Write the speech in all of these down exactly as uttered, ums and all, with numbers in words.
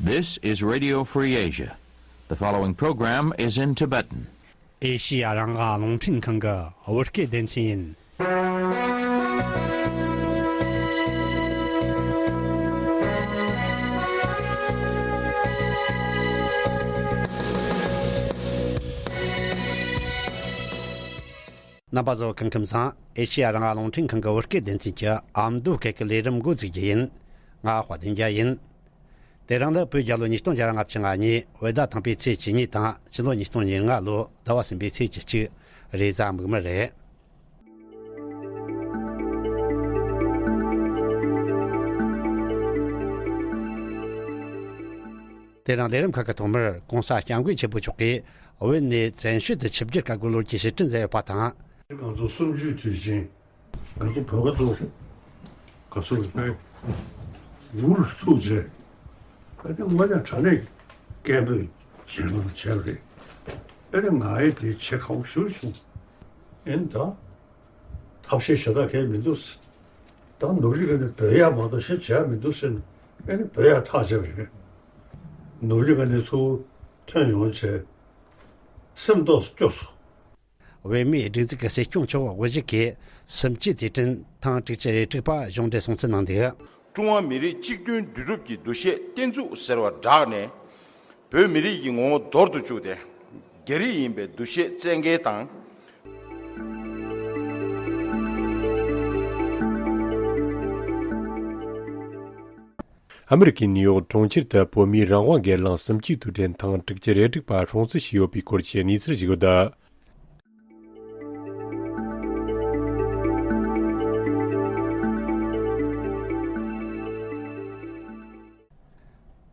This is Radio Free Asia. The following program is in Tibetan. ཨེ་ཤི་ཡ་རང་དབང་རླུང་འཕྲིན་ཁང་གི་བོད་སྐད་སྡེ་ཚན་ཡིན། རྣམ་པ་ཚོ་སྐུ་ཁམས་བཟང་། ཨེ་ཤི་ཡ་རང་དབང་རླུང་འཕྲིན་ཁང་གི་བོད་སྐད་སྡེ་ཚན་གྱི་ཨ་མདོ་སྐད་ཀྱི་ལས་རིམ་འགོ་འཛུགས་རྒྱུ་ཡིན། ང་དཔལ་ལྡན་རྒྱལ་ཡིན། དེ་རིང་ནི་བོད་རྒྱལ་ལོ་ཉིས་སྟོང་བརྒྱ་ལྔ་བཅུ་ང་གཉིས་བོད་ཟླ་དང་པོའི་ཚེས་བཅུ་གཉིས་དང་ཕྱི་ལོ་ཉིས་སྟོང་ཉེར་ལྔ་ལོའི་ཟླ་བ་གསུམ་པའི་ཚེས་བཅུ་གཅིག་རེས་གཟའ་མིག་དམར་རེད། དེ་རིང་ལས་རིམ་ཁག་གི་ཐོག་མར་༸གོང་ས་༸སྐྱབས་མགོན་ཆེན་པོ་མཆོག་གིས་བོད་ནས་བཙན་བྱོལ་དུ་ཆིབས་བསྒྱུར་བཀའ་བསྒོ་ལོ་རྒྱུས་ཕྱིར་དྲན་མཛད་ཡོད་པ་དང་། ང་ཚོ་གསུམ་བཅུའི་དུས་ཆེན། ང་ཚོ་བོད་པ་ཚོ་ག་ཚོད་རེད་པས། འུར་ཚུགས་རྗེས་ཨ་ནི་དངོས་གནས་དྲང་གནས་སྐད་འབོད་བྱེད་རོགས་བྱས་རེད། ཨ་ནི་ང་ཡི་དེ་བྱེད་ཁག་པོ་ཞེ་པོ་བྱུང་། ཨེ་ནི་ད་ཐབས་ཤེས་གཞན་དག་གང་ཡང་མི་འདུག་ད་ནོར་གླིང་ག་ནས་འབོད་ཡག་མ་གཏོགས་གཞན་བྱེད་ཡག་མི་འདུག་ཟེར་ནས་ཨ་ནི་འབོད་ཡག་ཐག་བཅད་པ་རེད། ནོར་གླིང་ག་ནས་ཚུར་ཐོན་ཡོང་བྱས་སེམས་རྟོགས་སུ་སྐྱོ་སོང་། བོད་མིའི་སྒྲིག་འཛུགས་ཀྱི་སྲིད་སྐྱོང་མཆོག་དབུ་བཞུགས་ཀྱིས་གསུམ་བཅུའི་དུས་དྲན་ཐེངས་དྲུག་ཅུ་རེ་དྲུག་པ་གཞུང་འབྲེལ་སྲུང་བརྩི་གནང་འདུག། ཀྲུང་ཧྭ་མི་རིགས་གཅིག་མཐུན་འདུས་གྲུབ་ཀྱི་འདུ་ཤེས་བརྟན་ཚུགས་ཟེར་བ་བསྒྲགས་ནས། བོད་མི་རིགས་ཀྱི་ངོ་བོ་མདོར་དུ་བཅུག་སྟེ། རྒྱ་རིགས་ཡིན་པའི་འདུ་ཤེས་བཙན་འགེལ་དང་། ཨ་མི་རི་ཀའི་ནིའུ་ཡོག་གྲོང་ཁྱེར་དུ་བོད་མིའི་རང་དབང་སྒེར་ལངས་གསུམ་བཅུའི་དུས་དྲན་ཐེངས་དྲུག་ཅུ་རེ་དྲུག་པ་སྲུང་བརྩི་བྱས་ཡོད་པའི་སྐོར་གྱི་གནས་ཚུལ་ཞིག་ཡོད།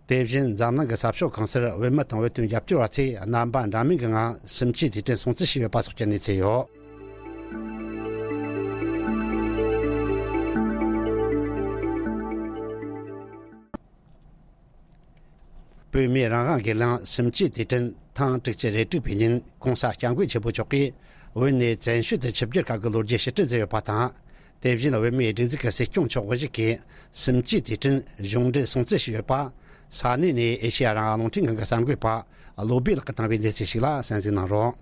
དེ་བཞིན་འཛམ་གླིང་གི་ས་ཕྱོགས་གང་སར་བོད་མི་དང་བོད་དོན་རྒྱབ་སྐྱོར་བ་ཚོས་རྣམ་པ་འདྲ་མིན་གྱི་ངང་གསུམ་བཅུའི་དུས་དྲན་སྲུང་བརྩི་བྱས་ཡོད་པ་སོགས་ཀྱི་གནས་ཚུལ་ཡོད། བོད་མིའི་རང་དབང་སྒེར་ལངས་གསུམ་བཅུའི་དུས་དྲན་ཐེངས་དྲུག་ཅུ་རེ་དྲུག་པའི་ཉིན་༸གོང་ས་༸སྐྱབས་མགོན་ཆེན་པོ་མཆོག་གིས་བོད་ནས་བཙན་བྱོལ་དུ་ཆིབས་བསྒྱུར་བཀའ་བསྒོ་ལོ་རྒྱུས་ཕྱིར་དྲན་མཛད་ཡོད་པ་དང་། དེ་བཞིན་བོད་མིའི་སྒྲིག་འཛུགས་ཀྱི་སྲིད་སྐྱོང་མཆོག་དབུ་བཞུགས་ཀྱིས་གསུམ་བཅུའི་དུས་དྲན་གཞུང་འབྲེལ་སྲུང་བརྩི་ཞུས་ཡོད་པ། ས་གནས་ནས་ཨེ་ཤེ་ཡ་རང་དབང་རླུང་འཕྲིན་ཁང་གི་གསར་འགོད་པ་བློ་བྷེ་ལགས་ཀྱིས་བཏང་བའི་གནས་ཚུལ་ཞིག་ལ་གསན་གཟིགས་གནང་རོགས།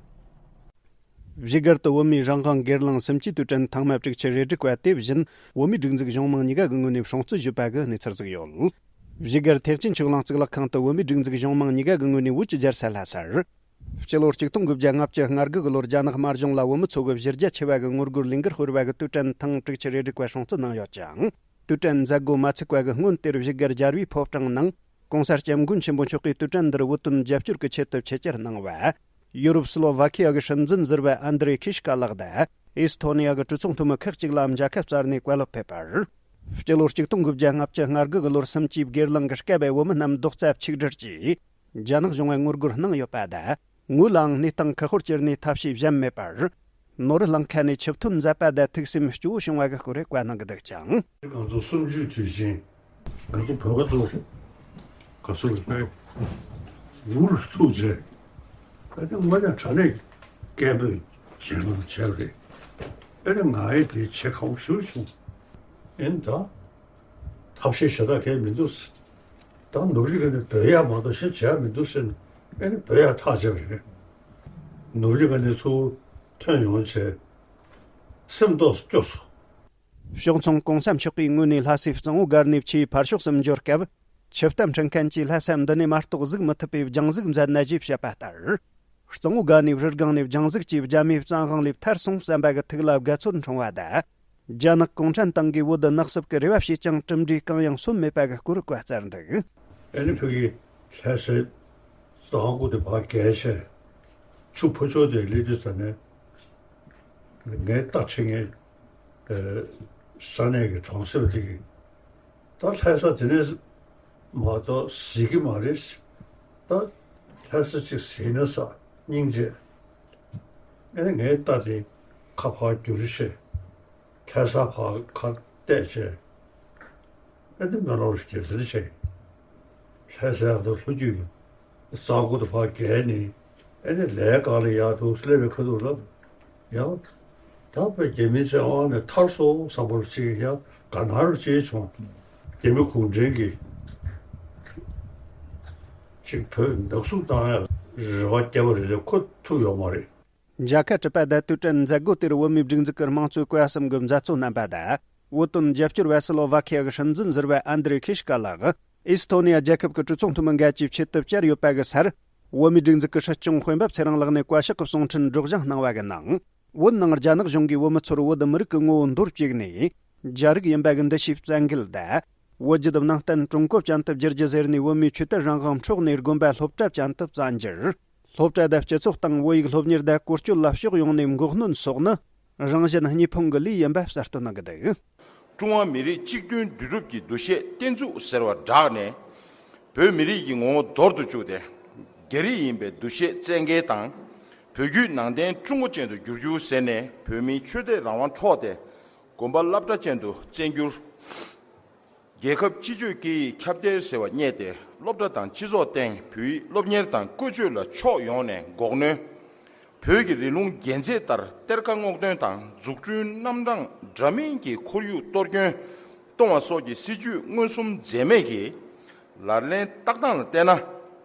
བཞུགས་སྒར་དུ་བོད་མིའི་རང་དབང་སྒེར་ལངས་གསུམ་བཅུའི་དུས་དྲན་ཐེངས་མ་དྲུག་ཅུ་རེ་དྲུག་པ་དེ་བཞིན་བོད་མིའི་སྒྲིག་འཛུགས་གཞུང་མང་གཉིས་ཀ་གི་ངོས་ནས་སྲུང་བརྩི་ཞུས་པ་གི་གནས་ཚུལ་ཞིག་ཡོད། བཞུགས་སྒར་ཐེག་ཆེན་ཆོས་གླིང་གཙུག་ལག་ཁང་དུ་བོད་མིའི་སྒྲིག་འཛུགས་གཞུང་མང་གཉིས་ཀ་གི་ངོས་ནས་བོད་ཀྱི་རྒྱལ་ས་ལྷ་སར། སྤྱི་ལོ་ཆིག་སྟོང་དགུ་བརྒྱ་ལྔ་བཅུ་ང་དགུ་གི་ལོར་རྒྱ་ནག་དམར་གཞུང་ལ་བོད་མི་ཚོ་གི་བཞི་བརྒྱ་ཆེ་བ་གི་ངོ་རྒོལ་ལས་འགུལ་སྤེལ་བ་གི་དུས་དྲན་ཐེངས་དྲུག་ཅུ་རེ་དྲུག་པ་སྲུང་བརྩི་གནང་ཡོད་ཅིང་། དུས་དྲན་མཛད་སྒོ་མ་ཚུགས་པ་གི་སྔོན་དེར་བཞུགས་སྒར་རྒྱལ་བའི་ཕོ་བྲང་ནང་།༸གོང་ས་༸སྐྱབས་མགོན་ཆེན་པོ་མཆོག་གིས་དུས་དྲན་འདིར་བོད་དོན་རྒྱབ་སྐྱོར་གྱི་ཆེད་དུ་ཆེད་བཅར་གནང་བ། ཡུ་རོབ་སི་ལོ་ཝ་ཁི་ཡ་གི་སྲིད་འཛིན་ཟུར་པ་ཨན་དྲེ་ཁི་ཤི་ཀ་ལགས་དང་། ཨེ་སི་ཐོ་ནི་ཡ་གི་གྲོས་ཚོགས་འཐུས་མི་ཁག་ཅིག་ལ་མཇལ་ཁ་བསྩལ་ནས་བཀའ་སློབ་ཕེབས་པར། སྤྱི་ལོ་ཆིག་སྟོང་དགུ་བརྒྱ་ལྔ་བཅུ་ང་དགུ་གི་ལོར་གསུམ་བཅུའི་སྒེར་ལངས་ཀྱི་སྐབས་བོད་མི་རྣམས་རྡོག་རྩ་ཆིག་སྒྲིལ་གྱིས། རྒྱ་ནག་གཞུང་ལ་ངོ་རྒོལ་གནང་ཡོད་པ་དང་། ངོས་ལའང་གནས་སྟངས་ཁག་པོར་གྱུར་ནས་ཐབས་ཤེས་གཞན་མེད་པར། ནོར་གླིང་ཁ་ནས་ཆིབས་ཐོན་མཛད་པ་དང་ཐུགས་སེམས་སྐྱོ་བོ་བྱུང་བ་གི་སྐོར་བཀའ་གནང་གི་འདུག་ཅིང་། ང་ཚོ་གསུམ་བཅུའི་དུས་ཆེན། ང་ཚོ་བོད་པ་ཚོ་ག་ཚོད་རེད་པས། འུར་ཚུགས་རྗེས་ཨ་ནི་དངོས་གནས་དྲང་གནས་སྐད་འབོད་བྱེད་རོགས་བྱས་རེད། ཨ་ནི་ང་ཡི་དེ་བྱེད་ཁག་པོ་ཞེ་པོ་བྱུང་། ཨེ་ནི་ད། ཐབས་ཤེས་གཞན་དག་གང་ཡང་མི་འདུག་ད་ནོར་གླིང་ག་ནས་འབོད་ཡག་མ་གཏོགས་གཞན་བྱེད་ཡག་མི་འདུག་ཟེར་ནས་ཨ་ནི་འབོད་ཡག་ཐག་བཅད་པ་རེད། ནོར་གླིང་ག་ནས་ཚུར་ཐོན་ཡོང་བྱས་སེམས་རྟོགས་སུ་སྐྱོ་སོང་། ཕྱོགས་མཚུངས་༸གོང་ས་མཆོག་གིས་ངོས་ནས་ལྷ་སའི་གཙང་བོ་སྒར་ནས་ཕྱིའི་ཕར་ཕྱོགས་སུ་འབྱོར་སྐབས། ཆིབས་རྟ་འཁྲུད་མཁན་གྱིས་ལྷ་ས་འདི་ནས་མ་གཏོགས་གཟིགས་མི་ཐུབ་པའི་རྒྱང་གཟིགས་མཛད་ན་ཞེས་བཤད་པ་ལྟར། གཙང་བོ་སྒར་ནས་རི་སྒང་ནས་རྒྱང་གཟིགས་ཀྱིས་རྒྱ་མིའི་བཙན་དབང་ལས་ཐར་སོང་བསམ་པ་གི་ཐུགས་ལ་དགའ་ཚོར་འཁྲུངས་པ་དང་། རྒྱ་ནག་གུང་ཁྲན་ཏང་གིས་བོད་དུ་ནག་སུབ་ཀྱི་རེ་བ་བྱས་ཀྱང་གྲུབ་འབྲས་གང་ཡང་སོན་མེད་པ་གི་སྐོར་བཀའ་སྩལ་འདུག། ཨ་ནི་ཕ་གི་ལྷ་སའི་གཙང་པོ་དེ་ཕར་བརྒལ་བྱས་ཆུ་ཕུ་ཆུ་དེ་སླེབས་དུས་ཙ་ནས་ངའི་རྟ་འཁྲིད་མཁན་ས་གནས་ཀྱི་གྲོང་གསེབ་དེ་གི་ད་ལྷ་ས་དེ་ནས་མ་གཏོགས་གཟིགས་ཀྱི་མ་རེད། ད་ལྷ་ས་གཅིག་གཟིགས་ན་ས་སྙིང་རྗེ། ཨ་ནི་ངའི་རྟ་དེ་ཁ་ཕར་བསྒྱུར་བྱས། ལྷ་ས་ཕར་ཁ་གཏད་བྱས། ཨ་ནི་མེ་ལོང་རྒྱབ་ཟིན་བྱས། ལྷ་སའི་ཨ་མདོ་ལྷོ་རྒྱུད་ཀྱི་གཙང་པོ་དེ་ཕར་བརྒལ་ནས་ཨ་ནི་ལས་གང་ལ་ཡག་འདུག་སླེབས་པའི་ཁ་ཐུག་ལ་ཡང་ད་བོད་རྒྱ་མིའི་བཙན་དབང་ནས་ཐར་སོང་བསམ་པ་ཅིག་ཡང་དགའ་སྣང་ཅིག་བྱུང་། རྒྱ་མི་གུང་ཁྲན་གྱིས་ ཅིག་བོད་ནག་བསུབ་བཏང་ཡ་རེ་བ་བརྒྱབ་པ་རེད་དེ་ཁོ་ཐུབ་ཡོད་མ་རེད། མཇལ་ཁ་གྲུབ་པ་བརྡ་དོན་དྲན་མཛད་སྒོ་དེར་བོད་མིའི་སྒྲིག་འཛུགས་ཀྱི་དམངས་གཙོའི་བཀའ་གསུམ་གྱི་མཛད་གཙོ་རྣམ་པ་དང་། བོད་དོན་རྒྱབ་སྐྱོར་བ་སི་ལོ་ཝ་ཁི་ཡ་གི་སྲིད་འཛིན་ཟུར་པ་ཨན་དྲེ་ཁི་ཤི་ཀ་ལགས། ཨི་སི་ཐོ་ནི་ཡ་རྒྱལ་ཁབ་ཀྱི་གྲོས་ཚོགས་འཐུས་མི་འགའ་བཅས་ཆེད་དུ་བཅར་ཡོད་པ་གི་སར། བོད་མིའི་སྒྲིག་འཛུགས་ཀྱི་སྲིད་སྐྱོང་དཔོན་པོ་ཚེ་རིང་ལགས་ནས་བཀའ་ཤག་གི་གསུང་འཕྲིན་སྒྲོག་སྦྱང་གནང་བ་གི་ནང་། བོད་ནང་རྒྱ་ནག་གཞུང་གིས་བོད་མི་ཚོར་བོད་མི་རིགས་ཀྱི་ངོ་བོ་འདོར་བཅུག་ནས། རྒྱ་རིགས་ཡིན་པ་གི་འདུ་ཤེས་བཙན་འགེལ་དང་། བོད་བརྒྱུད་ནང་བསྟན་ཀྲུང་གོ་ཅན་དུ་བསྒྱུར་རྒྱུ་ཟེར་ནས་བོད་མིའི་ཆོས་དད་རང་དབང་འཕྲོག་ནས་དགོན་པ་སློབ་གྲྭ་ཅན་དུ་བཙན་འགྱུར། སློབ་གྲྭ་དང་སྤྱི་ཚོགས་སྟེང་བོད་ཡིག་སློབ་གཉེར་དང་བཀོལ་སྤྱོད་ལ་ཕྱོགས་ཡོངས་ནས་འགོག་གནོན་སོགས་ནི་རང་གཞན་གཉིས་ཕུང་གི་ལས་ཡིན་པ་གསལ་སྟོན་གནང་གི་འདུག། ཀྲུང་ཧྭ་མི་རིགས་གཅིག་མཐུན་འདུས་གྲུབ་ཀྱི་འདུ་ཤེས་བརྟན་ཚུགས་ཟེར་བ་བསྒྲགས་ནས། བོད་མི་རིགས་ཀྱི་ངོ་བོ་འདོར་དུ་བཅུག་སྟེ། རྒྱ་རིགས་ཡིན་པའི་འདུ་ཤེས་བཙན་འགེལ་དང་། བོད་བརྒྱུད་ནང་བསྟན་ཀྲུང་གོ་ཅན་དུ་བསྒྱུར་རྒྱུ་ཟེར་ནས་བོད་མིའི་ཆོས་དད་རང་དབང་འཕྲོག་སྟེ། དགོན་པ་སློབ་གྲྭ་ཅན་དུ་བཙན་བསྒྱུར། རྒྱལ་ཁབ་སྤྱི་སྤྱོད་སྐད་ཡིག་ཁྱབ་གདལ་ཟེར་བ་བརྙས་ཏེ་སློབ་གྲྭ་དང་སྤྱི་ཚོགས་སྟེང་བོད་ཡིག་སློབ་གཉེར་དང་བཀོལ་སྤྱོད་ལ་ཕྱོགས་ཡོངས་ནས་འགོག་གནོན། བོད་ཀྱི་རི་ལུང་རྒྱན་རྩེད་ལྟར་གཏེར་ཁ་སྔོག་འདོན་དང་འཛུགས་སྐྲུན་རྣམ་གྲངས་འདྲ་མིན་གྱི་ཁོར་ཡུག་གཏོར་སྐྱོན་གཏོང་བ་སོགས་ཀྱི་སྲིད་ཇུས་མངོན་སུམ་འཛེམས་མེད་ཀྱིས་ལག་ལེན་བསྟར་སྟངས་ལ་བལྟས་ན།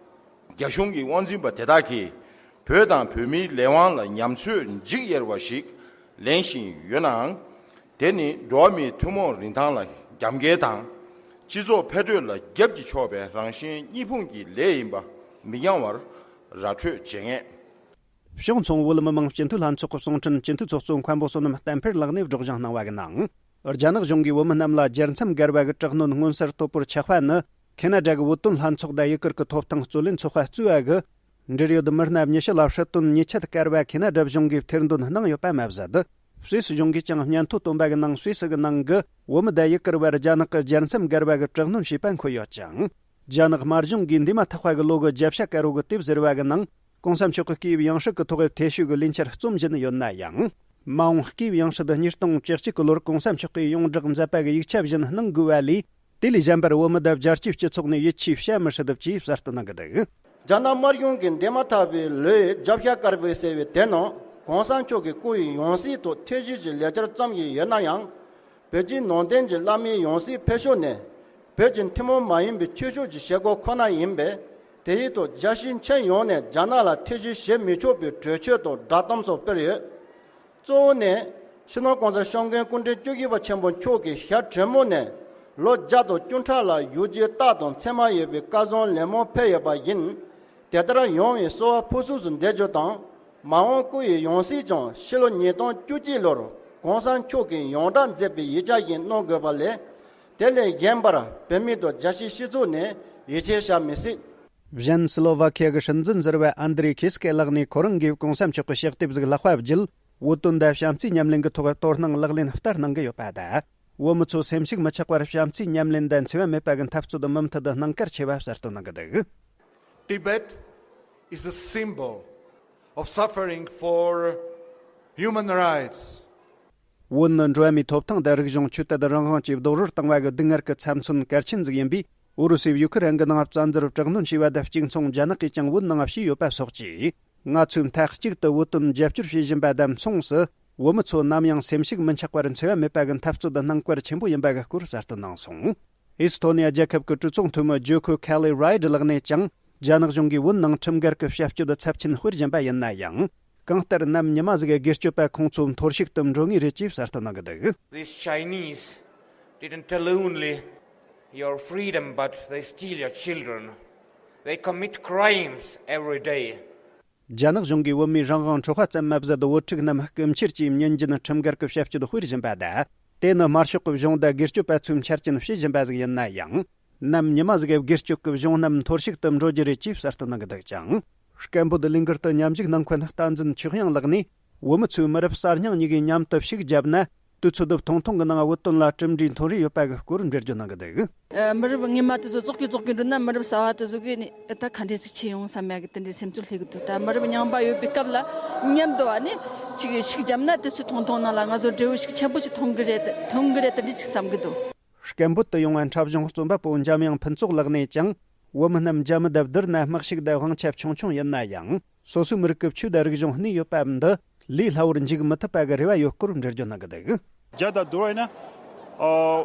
རྒྱ་གཞུང་གི་དབང་འཛིན་པ་དེ་དག་གིས་བོད་དང་བོད་མིའི་ལས་དབང་ལ་ཉམས་ཚོད་འཇིགས་ཡེར་བ་ཞིག་ལེན་བཞིན་ཡོད་ནའང་། དེ་ནི་འགྲོ་བ་མིའི་ཐུན་མོང་རིན་ཐང་ལ་རྒྱབ་འགལ་དང་། སྤྱི་ཚོགས་འཕེལ་འགྲོས་ལ་རྒྱབ་ཀྱིས་ཕྱོགས་པའི་རང་གཞན་གཉིས་ཕུང་གི་ལས་ཡིན་པ་མི་འགྱང་བར་ར་འཕྲོད་བྱེད་ངེས། ཕྱོགས་མཚུངས་བོད་མི་མང་སྤྱི་འཐུས་ལྷན་ཚོགས་ཀྱི་གསུང་འཕྲིན་སྤྱི་འཐུས་ཚོགས་གཙོ་མཁན་པོ་བསོད་ནམས་བསྟན་འཕེལ་ལགས་ནས་སྒྲོག་སྦྱང་གནང་བ་གི་ནང་། རྒྱ་ནག་གཞུང་གིས་བོད་མི་རྣམས་ལ་རྒྱལ་མཚམས་བརྒལ་བ་གི་དྲག་གནོན་མངོན་གསལ་དོད་པོར་ཆགས་པ་ནི། ཁེ་ན་ཌ་གི་བོད་དོན་ལྷན་ཚོགས་དང་ཡུ་གུར་གྱི་ཐོབ་ཐང་རྩོད་ལེན་ཚོགས་པ་གཙོས་པ་གི། འབྲེལ་ཡོད་མི་སྣ་ཉི་ཤུ་ལ་སྲིད་དོན་ཉེས་ཆད་བཀལ་བ་ཁེ་ན་ཌ་གཞུང་གིས་ཐེར་འདོན་གནང་ཡོད་པ་མ་ཟད། སུད་སི་གཞུང་གིས་ཀྱང་སྙན་ཐོ་བཏོན་པ་གི་ནང་སུད་སི་གི་ནང་གི་བོད་མི་དང་ཡུ་གུར་བར་རྒྱ་ནག་གི་རྒྱལ་མཚམས་བརྒལ་བ་གི་དྲག་གནོན་བྱས་པ་འཁོད་ཡོད་ཅིང་། རྒྱ་ནག་དམར་གཞུང་གིས་འདས་མ་ཐག་པ་གི་ལོ་གི་བརྒྱ་ཆ་དཀར་པོ་གི་དེབ་ཟེར་བ་གི་ནང་། གོང་ས་མཆོག་གི་སྐུའི་ཡང་སྲིད་ཀྱི་ཐོག་གི་ཐེ་ཤུག་གི་ལས་འཆར་རྩོམ་བཞིན་ཡོད་ན་ཡང་། མ་འོངས་སྐུའི་ཡང་སྲིད་ཉིས་སྟོང་བཅུ་གཅིག་གི་ལོར་གོང་ས་མཆོག་གིས་ཡོངས་བསྒྲགས་མཛད་པ་གི་ཡིག་ཆ་བཞིན་གནང་དགོས་པ་ལས། དེ་ལས་གཞན་པར་བོད་མི་དང་རྒྱལ་སྤྱིའི་སྤྱི་ཚོགས་ནས་ཡིད་ཆེས་བྱ་མི་སྲིད་ཅེས་གསལ་སྟོན་གནང་གི་འདུག། རྒྱ་ནག་དམར་གཞུང་གིས་འདས་མ་ཐག་པའི་ལོའི་རྒྱབ་ཤ་དཀར་པོའི་ཟེར་བའི་དེ་ནང་གོང་ས་མཆོག་གི་སྐུ་ཡི་ཡང་སྲིད་ཐོག་ཐེ་བྱུས་ཀྱི་ལས་འཆར་བརྩམས་ཀྱི་ཡོད་ན་ཡང་། བོད་བརྒྱུད་ནང་བསྟན་གྱི་བླ་མའི་ཡང་སྲིད་ཕེབས་ཕྱོགས་ནི། བོད་ཀྱི་ཐུན་མོང་མ་ཡིན་པའི་ཆོས་ཕྱོགས་ཀྱི་བྱེད་སྒོ་ཁོ་ན་ཡིན་པས། དེའི་ཐོག་རྒྱལ་སྤྱིའི་ཁྱོན་ཡོངས་ནས་རྒྱ་ནག་ལ་ཐེ་བྱུས་བྱེད་མི་ཆོག་པའི་གྲོས་ཆོད་དང་བསྒྲགས་གཏམ་སོགས་སྤེལ་ཡོད། གཙོ་བོ་ནི། སྤྱི་ནོར་༸གོང་ས་༸སྐྱབས་མགོན་སྐུ་ཕྲེང་བཅུ་བཞི་པ་ཆེན་པོ་མཆོག་གིས་ཞལ་དྲོན་མོ་ནས་ལོ་བརྒྱ་དང་བཅུ་ཕྲག་ལ་བཞུགས་རྒྱུའི་རྟགས་དང་མཚན་མ་ཡོད་པའི་བཀའ་བཟང་ལན་མང་ཕེབས་ཡོད་པ་ཡིན། དེ་ལྟར་ཡོང་བའི་གསོལ་བ་ཕུར་ཚུགས་སུ་འདེབས་རྒྱུ་དང་། མ་འོངས་སྐུ་ཡི་ཡང་སྲིད་ཀྱང་ཕྱི་ལོ་ཉིས་སྟོང་བཅུ་གཅིག་ལོར་༸གོང་ས་མཆོག་གིས་ཡོངས་གྲགས་མཛད་པའི་ཡིག་ཆ་བཞིན་གནང་དགོས་པ་ལས། དེ་ལས་གཞན་པར་བོད་མི་དང་རྒྱལ་སྤྱིའི་སྤྱི་ཚོགས་ནས་ཡིད་ཆེས་བྱ་མི་སྲིད། གཞན་སི་ལོ་ཝ་ཁི་ཡ་གི་སྲིད་འཛིན་ཟུར་པ་ཨན་དྲེ་ཁི་སི་ཀེ་ལགས་ནས་ཁོ་རང་གིས་༸གོང་ས་མཆོག་གི་ཕྱག་དེབ་ཟིག་ལྷག་པ་བརྒྱུད། བོད་དོན་དང་བྱམས་བརྩེའི་ཉམས་ལེན་གྱི་ཐོག་དོ་སྣང་ལག་ལེན་བསྟར་གནང་གི་ཡོད་པ་དང་། བོད་མི་ཚོ་སེམས་ཤུགས་མི་ཆག་པར་བྱམས་བརྩེའི་ཉམས་ལེན་དང་འཚེ་བ་མེད་པ་གི་འཐབ་རྩོད་མུ་མཐུད་དུ་གནང་གལ་ཆེ་བ་གསལ་སྟོན་གནང་གི་འདུག། Tibet is a symbol of suffering for human rights. བོད་ནི་འགྲོ་བ་མིའི་ཐོབ་ཐང་དང་རིག་གཞུང་ཆོས་དད་རང་དབང་བཅས་རྡོག་རོལ་བཏང་བ་གི་སྡུག་བསྔལ་གྱི་ཚབ་མཚོན་གལ་ཆེན་ཟིག་ཡིན་པས། ཨུ་རུ་སུས་ཡུ་ཁུ་རན་གྱི་ནང་བཙན་འཛུལ་དྲག་གནོན་བྱས་པ་དང་གཅིག་མཚུངས་རྒྱ་ནག་གིས་ཀྱང་བོད་ནང་བྱས་ཡོད་པ་སོགས་ཀྱིས། ང་ཚོས་མཐའ་གཅིག་ཏུ་བོད་དོན་རྒྱབ་སྐྱོར་བྱེད་བཞིན་པ་དང་མཚུངས་སུ། བོད་མི་ཚོ་ནམ་ཡང་སེམས་ཤུགས་མི་ཆག་པར་འཚེ་བ་མེད་པ་གི་འཐབ་རྩོད་དུ་གནང་བཀུར་ཆེན་པོ་ཡིན་པ་གི་སྐོར་གསལ་སྟོན་གནང་སོང་། ཨི་སི་ཐོ་ནི་ཡ་རྒྱལ་ཁབ་ཀྱི་གྲོས་ཚོགས་འཐུས་མི་ཇོ་ཁོ་ཁེ་ལི་རའེ་ཌི་ལགས་ནས་ཀྱང་། རྒྱ་ནག་གཞུང་གིས་བོད་ནང་ཁྲིམས་འགལ་གྱི་བྱ་སྤྱོད་ཚབས་ཆེན་སྤེལ་བཞིན་པ་ཡིན་ན་ཡང་། གང་ལྟར་ནམ་ཉི་མ་ཟིག་གི་སྒེར་གཅོད་པ་ཁོང་ཚོ་འཐོར་ཞིག་ཏུ་འགྲོ་ངེས་རེད་ཅེས་གསལ་སྟོན་གནང་གི་འདུག། These Chinese didn't tell only your freedom, but they steal your children. They commit crimes every day. རྒྱ་ནག་གཞུང་གིས་བོད་མིའི་རང་དབང་འཕྲོག་པ་ཙམ་མ་ཟད། བོད་ཕྲུག་རྣམས་སྐུ་འཁྱེར་གྱིས་ཉིན་རྒྱུན་ཁྲིམས་འགལ་གྱི་བྱ་སྤྱོད་སྤེལ་བཞིན་པ་དང་། དེ་ནི་དམར་ཤོག་གི་གཞུང་དང་སྒེར་གཅོད་པ་ཚོས་འཆར་ཅན་བྱེད་བཞིན་པ་ཟིག་ཡིན་ན་ཡང་། ནམ་ཉི་མ་ཟིག་གི་སྒེར་གཅོད་ཀྱི་གཞུང་རྣམས་འཐོར་ཞིག་ཏུ་འགྲོ་རྒྱུ་རེད་ཅེས་གསལ་སྟོན་གནང་གི་འདུག་ཅིང་། སྐད་འབོད་ལས་འགུལ་དུ་མཉམ་ཞུགས་གནང་མཁན་བསྟན་འཛིན་ཆོས་དབྱངས་ལགས་ནས། བོད་མི་ཚོས་མི་རབས་གསར་རྙིང་གཉིས་ཀས་མཉམ་དུ་ཤུགས་བརྒྱབ་ན། དུས་ཚོད་དུ་ཐུང་ཐུང་གི་ནང་བོད་དོན་ལ་གྲུབ་འབྲས་ཐོན་རེ་ཡོད་པ་གི་སྐོར་འགྲེལ་བརྗོད་གནང་གི་འདུག། ཨ། མི་རབས་སྔོན་མ་དེ་ཚོ་རྫོགས་གི་རྫོགས་གི་འགྲོ་ན། མི་རབས་གསར་བ་དེ་ཚོ་གིས་ནི་ད་ག་འདྲས་ཟིག་བྱེད་ཡོང་བསམ་ཡ་གི་དེ་འདྲའི་སེམས་ཚོར་སླེབས་གི་འདུག། ད་མི་རབས་རྙིང་པ་ཡོད་པའི་སྐབས་ལ་མཉམ་དུ་བ་ནི་ཅིག་ཤུགས་བརྒྱབ་ན། དུས་ཚོད་ཐུང་ཐུང་ནང་ལ་ང་ཚོ་འབྲས་བུ་ཞིག་ཆེན་པོ་ཞིག་ཐོན་གི་རེད། ཐོན་གི་རེད། དེ་འདྲ་ཅིག་བསམ་གི་འདུག། སྐད་འབོད་དུ་ཡོང་བ་འཁྲབ་གཞུང་རྩོམ་པ་པོ་འཇམ་དབྱངས་ཕུན་ཚོགས་ལགས་ནས་ཀྱང་། བོད་མི་རྣམས་རྒྱ་མི་དང་བསྡུར་ན་དམག་ཤུགས་དང་དབང་ཆ་ཆུང་ཆུང་ཡིན་ན་ཡང་། སོ་སོའི་མི་རིགས་ཀྱི་ཆོས་དང་རིག་གཞུང་གནས་ཡོད་པ་འདི་ལས་སླ་བོར་འཇིག་མི་ཐུབ་པ་གི་རེ་བ་ཡོད་སྐོར་འགྲེལ་བརྗོད་གནང་གི་འདུག། རྒྱ་དང་བསྡུར་བ་ཡིན་ན། ཨོ།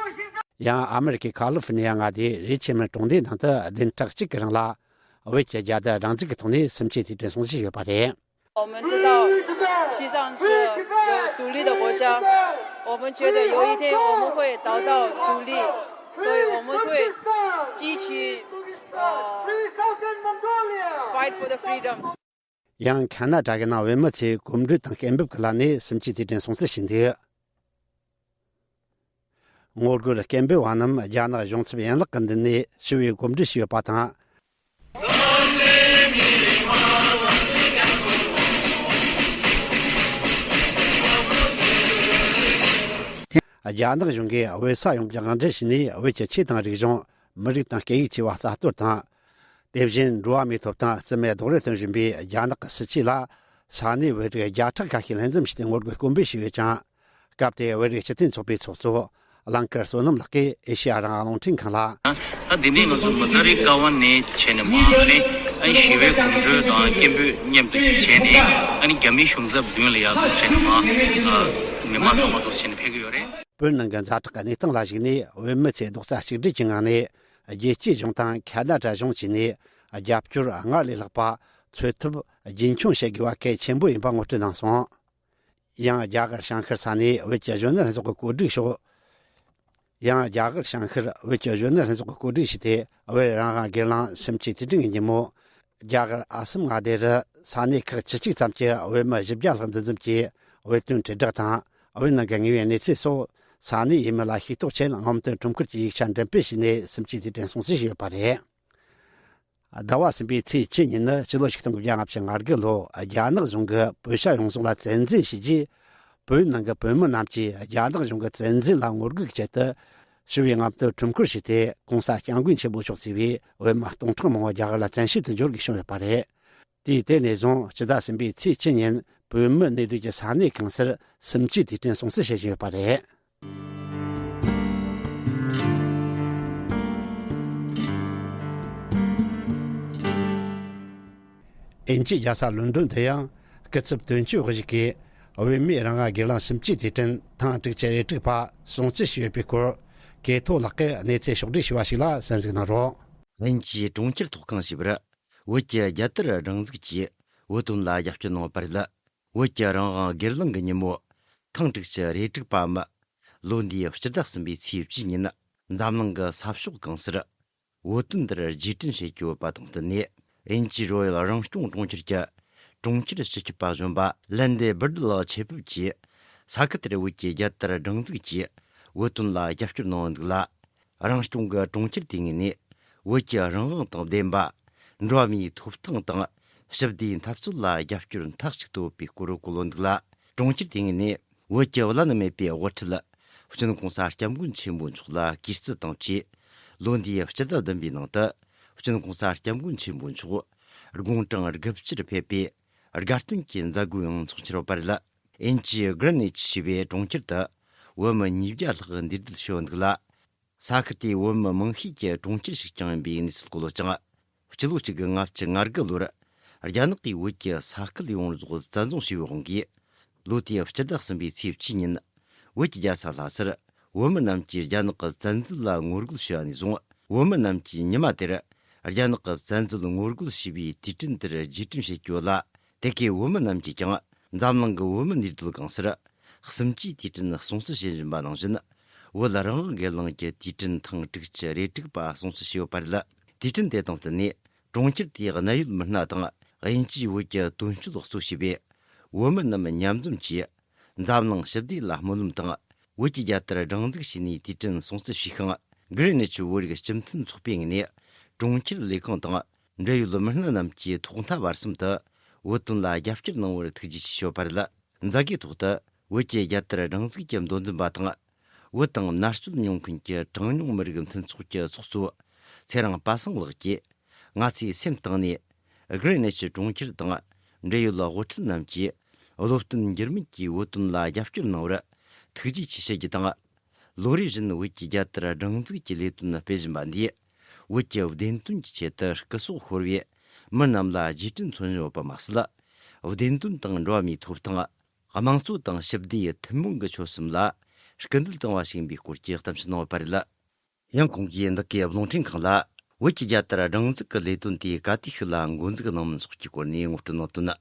ཡང་ཨ་མེ་རི་ཁའི་ཁ་ལི་ཧྥོར་ནི་ཡ་མངའ་སྡེའི་རེ་ཆེན་མོན་གྲོང་སྡེའི་ནང་དུ་བདུན་ཕྲག་གཅིག་གི་རིང་ལ་བོད་ཀྱི་རྒྱལ་དར་སྒྲེང་འཛུགས་ཀྱི་ཐོག་ནས་སུམ་ཆའི་རྩེད་འགྲན་སྲུང་བརྩི་ཡོད་པ་རེད། 我们知道西藏是有独立的国家，我们觉得有一天我们会得到独立，所以我们会继续呃 fight for the freedom. ཡང་ཁ་ན་ཌ་གི་ནང་བོད་མི་ཚོས་གོམ་བགྲོད་དང་སྐད་འབོད་ཀྱི་ལམ་ནས་སུམ་ཆའི་རྩེད་འགྲན་སྲུང་བརྩི་བྱས་འདུག་ངོ་རྒོལ་སྐད་འབོད་པ་རྣམས་རྒྱ་ནག་གཞུང་ཚབ་ཡན་ལག་གི་མདུན་ནས་ཞི་བའི་གོམ་བགྲོད་བྱས་ཡོད་པ་དང་། རྒྱ་ནག་གཞུང་གིས་བོད་ས་ཡོངས་ཀྱི་དབང་སྒྱུར་བྱས་ནས་བོད་ཀྱི་ཆོས་དང་རིག་གཞུང་། མི་རིགས་དང་སྐད་ཡིག་བཅས་པ་རྩ་གཏོར་དང་། དེ་བཞིན་འགྲོ་བ་མིའི་ཐོབ་ཐང་རྩིས་མེད་རྡོག་རོལ་གཏོང་བཞིན་པའི་རྒྱ་ནག་གི་སྲིད་བྱུས་ལ། ས་གནས་བོད་རིགས་བརྒྱ་ཕྲག་ཁ་ཤས་ལྷན་འཛོམས་བྱས་ཏེ་ངོ་རྒོལ་སྐད་འབོད་བྱས་ཡོད་ཅིང་། སྐབས་དེར་བོད་རིགས་སྤྱི་མཐུན་ཚོགས་པའི་ཚོགས་གཙོ་རླངས་དཀར་བསོད་ནམས་ལགས་ཀྱིས་ཨེ་ཤེ་ཡ་རང་དབང་རླུང་འཕྲིན་ཁང་ལ། ད་འདི་ནས་ང་ཚོ་མི་ཛ་རི་ཀ་ཝན་ནས་བྱས་ནས་མར་ཨ་ནི་ ཨ་ནི་ཞི་བའི་གོམ་བགྲོད་དང་སྐད་འབོད་མཉམ་དུ་བྱས་ནས། ཨ་ནི་རྒྱ་མིའི་གཞུང་ཚབ་མདུན་ལ་ཡར་འདུག་བྱས་ནས་མར་མི་མང་ཚང་མ་འདུག་བྱས་ནས་ཕེབས་ཀྱི་ཡོད་རེད། བོད་ནང་གི་ཛ་དྲག་གི་གནས་སྟངས་ལ་གཞིགས་ནས། བོད་མི་ཚོས་རྡོག་རྩ་གཅིག་སྒྲིལ་གྱི་ངང་ནས་རྒྱལ་སྤྱིའི་གཞུང་དང་ཁ་ན་ཌ་གཞུང་བཅས་ནས་རྒྱབ་སྐྱོར་སྔར་ལས་ལྷག་པ་འཚོལ་ཐབས་རྒྱུན་འཁྱོངས་བྱེད་དགོས་པ་གལ་ཆེན་པོ་ཡིན་པ་ངོ་སྤྲོད་གནང་སོང་། ཡང་རྒྱ་གར་བྱང་ཤར་ས་གནས་བོད་ཀྱི་གཞོན་ནུ་ལྷན་ཚོགས་ཀྱི་གོ་སྒྲིག་ཤོག་ཡང་རྒྱ་གར་བྱང་ཤར་བོད་ཀྱི་གཞོན་ནུ་ལྷན་ཚོགས་ཀྱིས་གོ་སྒྲིག་བྱས་ཏེ། བོད་རང་དབང་སྒེར་ལངས་སེམས་བསྐྱེད་དུས་དྲན་གྱི་ཉིན་མོ། རྒྱ་གར་ཨ་སམ་མངའ་སྡེ་རུ་ས་གནས་ཁག་བཅུ་གཅིག་ཙམ་གྱི་བོད་མི་བཞི་བརྒྱ་ལྷག་འདུ་འཛོམས་ཀྱིས་བོད་དོན་དྲིལ་བསྒྲགས་དང་། བོད་ནང་གི་དངོས་ཡོད་གནས་ཚུལ་སོགས་ས་གནས་ཡུལ་མི་ལ་ཤེས་རྟོགས་ཆེད་རྔམ་སྟོན་ཁྲོམ་སྐོར་གྱི་ཡིག་ཆ་འགྲེམས་སྤེལ་བྱས་ནས་སེམས་བསྐྱེད་དུས་དྲན་སྲུང་བརྩི་བྱས་ཡོད་པ་རེད། ཟླ་བ་གསུམ་པའི་ཚེས་བཅུ་ཉིན་ནི་སྤྱི་ལོ་ཆིག་སྟོང་དགུ་བརྒྱ་ལྔ་བཅུ་ང་དགུ་ལོ་རྒྱ་ནག་གཞུང་གིས་བོད་ཤར་ཡོངས་རྫོགས་ལ་བཙན་འཛུལ་བྱས་རྗེས། བོད་ནང་གི་བོད་མི་རྣམས་ཀྱིས་རྒྱ་ནག་གཞུང་གི་བཙན་འཛུལ་ལ་ངོ་རྒོལ་གྱི་ཆེད་དུ། ཞི་བའི་རྔམ་སྟོན་ཁྲོམ་སྐོར་བྱས་ཏེ། གོང་ས་སྐྱབས་མགོན་ཆེན་པོ་མཆོག་གཙོས་པའི་བོད་མི་སྟོང་ཕྲག་མང་པོ་རྒྱ་གར་ལ་བཙན་བྱོལ་དུ་འབྱོར་དགོས་བྱུང་ཡོད་པ་རེད། དུས་དེ་ནས་བཟུང་སྤྱི་ཟླ་གསུམ་པའི་ཚེས་བཅུ་ཉིན་བོད་མི་གནས་སྡོད་ཀྱི་ས་གནས་གང་སར་སེམས་བསྐྱེད་དུས་དྲན་སྲུང་བརྩི་བྱེད་བཞིན་ཡོད་པ་རེད། དབྱིན་ཇིའི་རྒྱལ་ས་ལོན་ཌོན་དུ་ཡང་། སྐུ་ཚབ་དོན་གཅོད་དབུ་བཞུགས་ཀྱིས་བོད་མིའི་རང་དབང་སྒེར་ལངས་སེམས་བསྐྱེད་དུས་དྲན་ཐེངས་དྲུག་ཅུ་རེ་དྲུག་པ་སྲུང་བརྩི་ཞུས་ཡོད་པའི་སྐོར། ཀེ་ཐོ་ལགས་ཀྱིས་གནས་ཚུལ་ཕྱོགས་བསྒྲིགས་ཞུས་པ་ཞིག་ལ་གསན་གཟིགས་གནང་རོགས། དབྱིན་ཇིའི་གྲོང་ཁྱེར་ཐོག་ཁང་ཞེས་པར། བོད་ཀྱི་རྒྱལ་དར་སྒྲེང་འཛུགས་ཀྱིས་བོད་དོན་ལ་རྒྱབ་སྐྱོར་གནང་བ་རེད། བོད་ཀྱི་རང་དབང་སྒེར་ལངས་ཀྱི་ཉིན་མོ། ཐེངས་དྲུག་ཅུ་རེ་དྲུག་པའམ། ལོ་འདིའི་སྤྱི་ཟླ་གསུམ་པའི་ཚེས་བཅུ་ཉིན། འཛམ་གླིང་གི་ས་ཕྱོགས་གང་སར། བོད་དོན་འདིར་རྗེས་དྲན་བྱེད་ཀྱི་ཡོད་པ་དང་བསྟུན་ནས། དབྱིན་ཇིའི་རོ་ཡལ་རང་སྐྱོང་གྲོང་ཁྱེར་གྱི་གྲོང་ཁྱེར་སྤྱི་ཁྱབ་པ་གཞོན་པ་ལན་ཌེ་བྷར་ཌི་ལགས་ཆེད་ཕེབས་ཀྱིས། ས་ཁུལ་དེར་བོད་ཀྱི་རྒྱལ་དར་སྒྲེང་འཛུགས་ཀྱིས་བོད་དོན་ལ་རྒྱབ་སྐྱོར་གནང་འདུག་ལ། རང་སྐྱོང་གི་གྲོང་ཁྱེར་དེའི་ངོས་ནས་བོད་ཀྱི་རང་དབང་དང་ལྡན་པ། འགྲོ་བ་མིའི་ཐོབ་ཐང་དང་ཞི་བདེའི་འཐབ་རྩོད་ལ་རྒྱབ་སྐྱོར་མཐའ་གཅིག་ཏུ་ཡོད་པའི་སྐོར་བཀོད་ཡོད་འདུག་ལ། གྲོང་ཁྱེར་དེའི་ངོས་ནས་བོད་ཀྱི་བླ་ན་མེད་པའི་དབུ་ཁྲིད་སྤྱི་ནོར་༸གོང་ས་༸སྐྱབས་མགོན་ཆེན་པོ་མཆོག་ལ་གུས་བརྩི་དང་བཅས། ལོ་འདིའི་སྤྱི་ཟླ་བདུན་པའི་ནང་དུ་སྤྱི་ནོར་༸གོང་ས་༸སྐྱབས་མགོན་ཆེན་པོ་མཆོག་དགུང་གྲངས་དགུ་བཅུར་ཕེབས་པའི་དགའ་སྟོན་གྱི་མཛད་སྒོའང་འཚོགས་འཆར་ཡོད་པ་རེད། དབྱིན་ཇིའི་གྷི་རེན་ནིཆ་ཞེས་པའི་གྲོང་ཁྱེར་དུ་བོད་མི་ཉིས་བརྒྱ་ལྷག་འདུས་སྡོད་བྱས་ཡོད་འདུག་ལ། ས་ཁུལ་དེའི་བོད་མི་མང་ཤོས་ཀྱི་གྲོང་ཁྱེར་ཞིག་ཀྱང་ཡིན་པའི་གནས་ཚུལ་བཀོད་ཡོད་ཅིང་། སྤྱི་ལོ་གཅིག་དགུ་ལྔ་བཅུ་ང་དགུ་ལོར། རྒྱ་ནག་གིས་བོད་ཀྱི་ས་ཁུལ་ཡོངས་རྫོགས་བཙན་བཟུང་བྱས་པའི་དབང་གིས། ལོ་དེའི་སྤྱི་ཟླ་གསུམ་པའི་ཚེས་བཅུ་ཉིན། བོད་ཀྱི་རྒྱལ་ས་ལྷ་སར་བོད་མི་རྣམས་ཀྱིས་རྒྱ་ནག་གི་བཙན་འཛུལ་ལ་ངོ་རྒོལ་བྱས་པ་ནས་བཟུང་། བོད་མི་རྣམས་ཀྱིས་ཉི་མ་དེར་རྒྱ་ནག་གི་བཙན་འཛུལ་ངོ་རྒོལ་བྱས་པའི་དུས་དྲན་དེར་རྗེས་དྲན་བྱེད་ཀྱི་ཡོད་ལ། དེ་གའི་བོད་མི་རྣམས་ཀྱིས་ཀྱང་འཛམ་གླིང་གི་བོད་མི་འདུས་སྡོད་གང་སར་སེམས་བསྐྱེད་དུས་དྲན་སྲུང་བརྩི་བྱེད་བཞིན་པ་ནང་བཞིན། བོད་རང་དབང་སྒེར་ལངས་ཀྱི་དུས་དྲན་ཐེངས་དྲུག་ཅུ་རེ་དྲུག་པ་སྲུང་བརྩི་བྱས་ཡོད་པ་རེད། དུས་དྲན་དེ་དང་བསྟུན་ནས་གྲོང་ཁྱེར་དེའི་གནད་ཡོད་མི་སྣ་དང་དབྱིན་ཇིའི་བོད་ཀྱི་དོན་གཅོད་གཙོ་བྱས་པའི་བོད་མི་རྣམས་མཉམ་འཛོམས་ཀྱིས། འཛམ་གླིང་ཞི་བདེ་ལ་སྨོན་ལམ་དང་། བོད་ཀྱི་རྒྱལ་དར་སྒྲེང་འཛུགས་བྱས་ནས་དུས་དྲན་སྲུང་བརྩི་ཞུས་ཤིང་། གྷི་རེན་ནིཆ་བོད་རིགས་སྤྱི་མཐུན་ཚོགས་པའི་ངོས་ནས་གྲོང་ཁྱེར་ལས་ཁུངས་དང་འབྲེལ་ཡོད་མི་སྣ་རྣམས་ཀྱིས་ཐོག་མཐའ་བར་གསུམ་དུ་བོད་དོན་ལ་རྒྱབ་སྐྱོར་གནང་བར་ཐུགས་རྗེ་ཆེ་ཞུས་པ་རེད། མཛད་སྒོའི་ཐོག་ཏུ་བོད་ཀྱི་རྒྱལ་དར་སྒྲེང་འཛུགས་ཀྱི་མདོ་འཛིན་པ་དང་། བོད་དང་མནར་གཅོད་མྱོང་མཁན་གྱི་གྲངས་ཉུང་མི་རིགས་མཐུན་ཚོགས་ཀྱི་ཚོགས་གཙོ་ཚེ་རིང་པ་སངས་ལགས་ཀྱིས། ང་ཚོས་སེམས་གཏིང་ནས་གྷི་རེན་ནིཆ་གྲོང་ཁྱེར་དང་འབྲེལ་ཡོད་དབུ་ཁྲིད་རྣམས་ཀྱིས་བློ་བརྟན་འགྱུར་མེད་ཀྱིས་བོད་དོན་ལ་རྒྱབ་སྐྱོར་གནང་བར་ཐུགས་རྗེ་ཆེ་ཞུ་རྒྱུ་དང་། ལོ་རེ་བཞིན་བོད་ཀྱི་རྒྱལ་དར་སྒྲེང་འཛུགས་ཀྱི་ལས་དོན་སྤེལ་བཞིན་པ་འདིས། བོད་ཀྱི་བདེན་དོན་གྱི་ཆེད་དུ་སྐུ་སྲོག་ཤོར་བའི་མི་རྣམས་ལ་རྗེས་དྲན་མཚོན་བཞིན་ཡོད་པ་མ་ཟད། བདེན་དོན་དང་འགྲོ་བ་མིའི་ཐོབ་ཐང་། དམངས་གཙོ་དང་ཞི་བདེའི་ཐུན་མོང་གི་ཆོད་སེམས་ལ་སྐུལ་འདེད་བཏང་བ་ཞིག་ཡིན་པའི་སྐོར་གྱི་གཏམ་བཤད་གནང་བ་རེད། ཡང་ཁོང་གིས་འདི་གའི་རླུང་འཕྲིན་ཁང་ལ། བོད་ཀྱི་རྒྱལ་དར་སྒྲེང་འཛུགས་ཀྱི་ལས་དོན་དེ་ག་དུས་ཤིག་ལ་འགོ་འཛུགས་གནང་མིན་སོགས་ཀྱི་སྐོར་ནས་ངོ་སྤྲོད་གནང་དོན།